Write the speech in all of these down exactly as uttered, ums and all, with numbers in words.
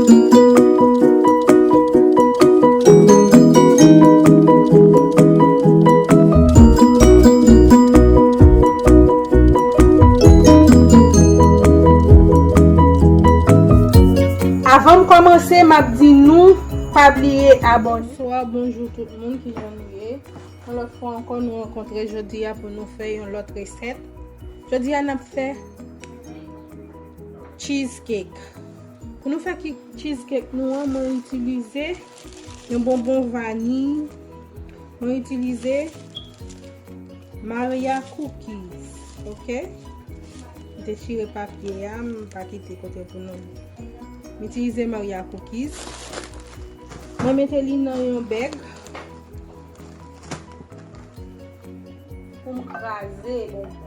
Avan m kòmanse, m ap di nou pa bliye abòne. Bonswa, bonjou tout moun, kijan nou ye? Yon lòt fwa ankò, nou rankontre jodi a pou nou fè yon lòt resèt. Jodi a, n ap fè cheesecake. Pou nou fè ki-, cheesecake nou an, mwen itilize yon bonbon vaniy. Mwen itilize Maria Cookies, oke? M te chire papye a, m pa kite kote pou nou. M itilize Maria Cookies. Mwen mete li nan yon bèg. Pou m kraze bonbon.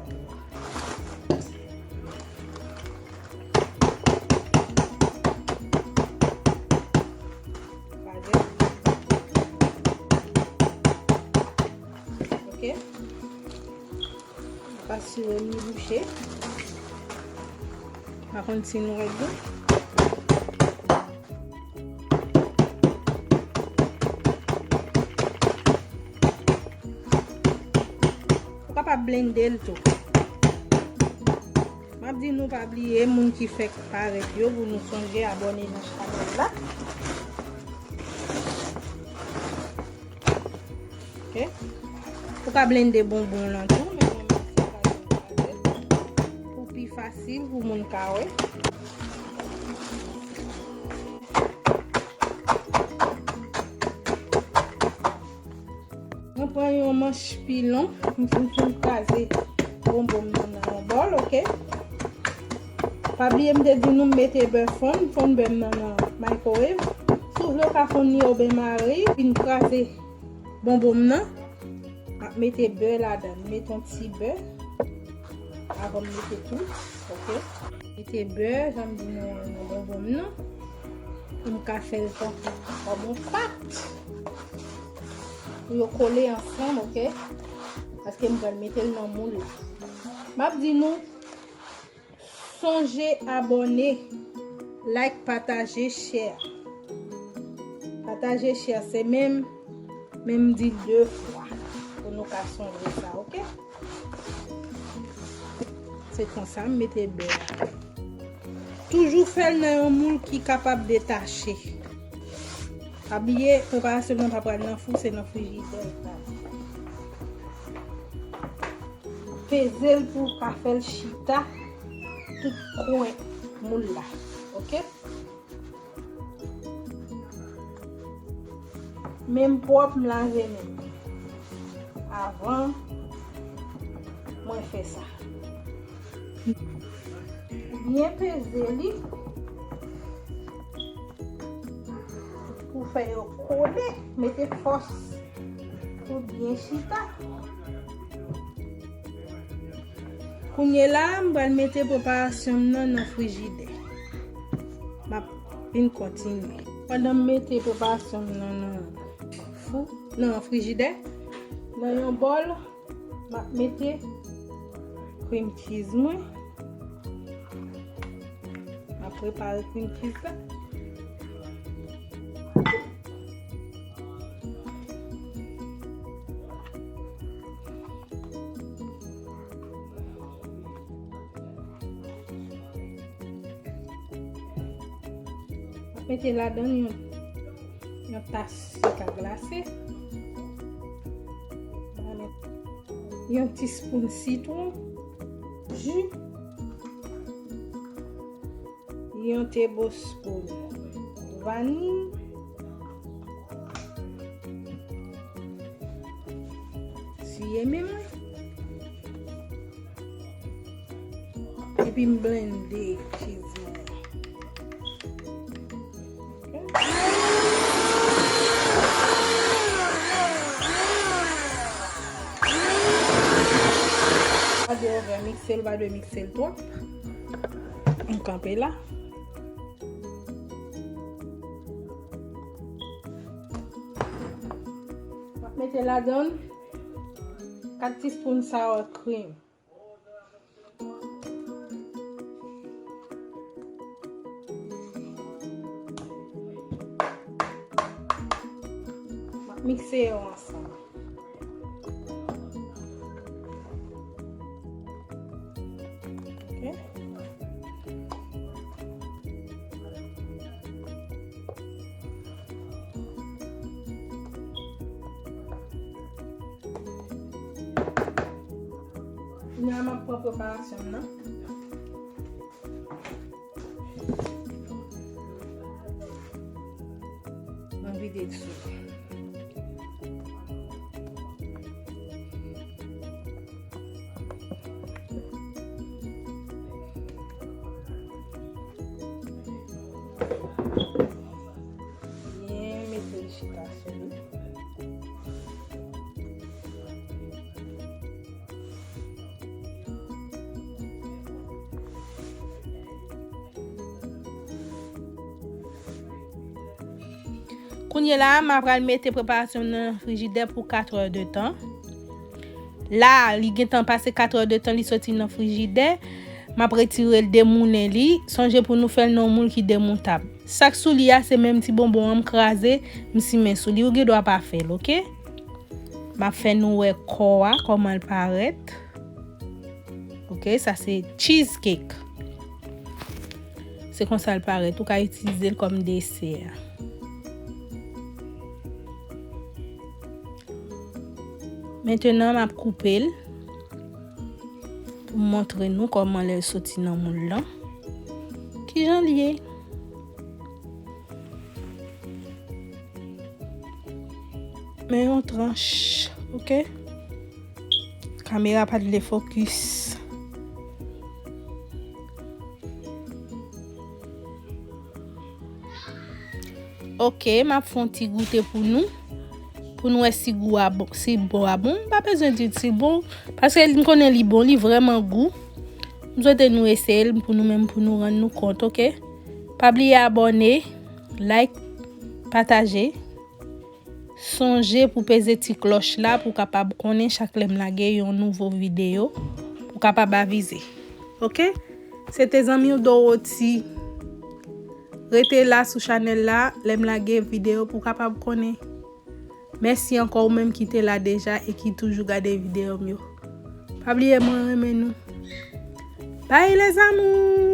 Kraze. Oke. Pa sure li bouche. Pa konn si nou wè l byen. Ou kapab blende l tou. M ap di nou pa bliye, moun ki fèk parèt yo, pou nou sonje abòne nan chanèl la. Oke. Ou ka blende bonbon lan tou, men mwen menm se kraze m kraze pou pi fasil pou moun ka wè. Mwen pran yon manch pilon, m fin, fin kraze bonbon m nan nan yon bòl, oke? Pa bliye m te di nou m mete bè fonn, fonn bè m nan nan microwave. Si w vle w ka fonn li oubyen mare, fin kraze bonbon m nan. M ap mete bè ladan, m mete yon ti bè avan m mete tout, oke? Mete bè, jan m di nou an, nan bonbon m nan. Pou m ka fè l tankou kòm yon pat. Pou yo kole ansanm, oke? Paske m pral mete l nan moul la. M ap di nou, sonje abòne, like, pataje, share. Pataje, share, se menm, men m di de fwa pou nou ka sonje sa, oke? Se konsa m mete bè a. Toujou fè l nan yon moul ki kapab detache. Pa bliye, preparasyon nan pa pral nan fou, se nan frijidè l pral. Peze l pou w ka fè l chita tout kwen moul la. Oke? Men m pwòp, m lave men m avan mwen fè sa. Byen peze li pou fè yo kole, mete fòs pou byen chita. Kounye la, m pral mete preparasyon m nan nan frijidè. M ap vin kontinye. Pandan m mete preparasyon m nan nan fou, nan frijidè, nan yon bòl, m ap mete cream cheese mwen. M ap prepare cream cheese la. M ap mete ladan yon, yon tas sik a glase. Yon ti spoon sitwon, ji, yon tablespoon vaniy, siye men mwen. Epi m blende cheese mwen. Pa dwe mikse l, pa dwe mikse l twòp. M kanpe la. M ap mete ladan l kat teaspoon sour cream. M Mikse yo ansanm. Ok. Kounye a m ap pran preparasyon m nan. Mwen vide l sou. Byen mete l chita sou li. Kounye la, m a pral mete preparasyon m nan frijidè pou kat è de tan. La, li gentan pase kat è de tan, li soti nan frijidè. M ap retire l, demoulen li. Sonje pou nou fè l nan yon moul ki demoutab. Sa k sou li a, se menm ti bonbon an m kraze, m simen sou li. Ou gen dwa pa fè l, ok? M ap fè nou wè kò a, kòman l parèt. Ok, sa se cheesecake. Se konsa l parèt. Ou ka itilize l kòm desè. Mentenan, m ap koupe l pou m montre nou kòman lè l soti nan moul lan. Kijan l ye? Men yon tranch, ok? Kamera pa t vle fokis. Ok, m ap fè yon ti goute pou nou. Pou nou wè si gou a bon, si bon a bon. M pa bezwen di si bon, paske m konnen li bon, li vrèman gou. M swete nou eseye l pou nou menm, pou nou rann nou kont, ok? Pa bliye abòne, like, pataje. Sonje pou peze ti klòch la pou w kapab konnen chak lè m lage yon nouvo videyo, pou w kapab avize. Ok? Se te zanmi w Dorothy. Rete la sou chanèl la, lè m lage videyo pou w kapab konnen. Mèsi ankò ou menm ki te la deja e ki toujou gade videyo m yo. Pa bliye mwen renmen nou. Bye les amours!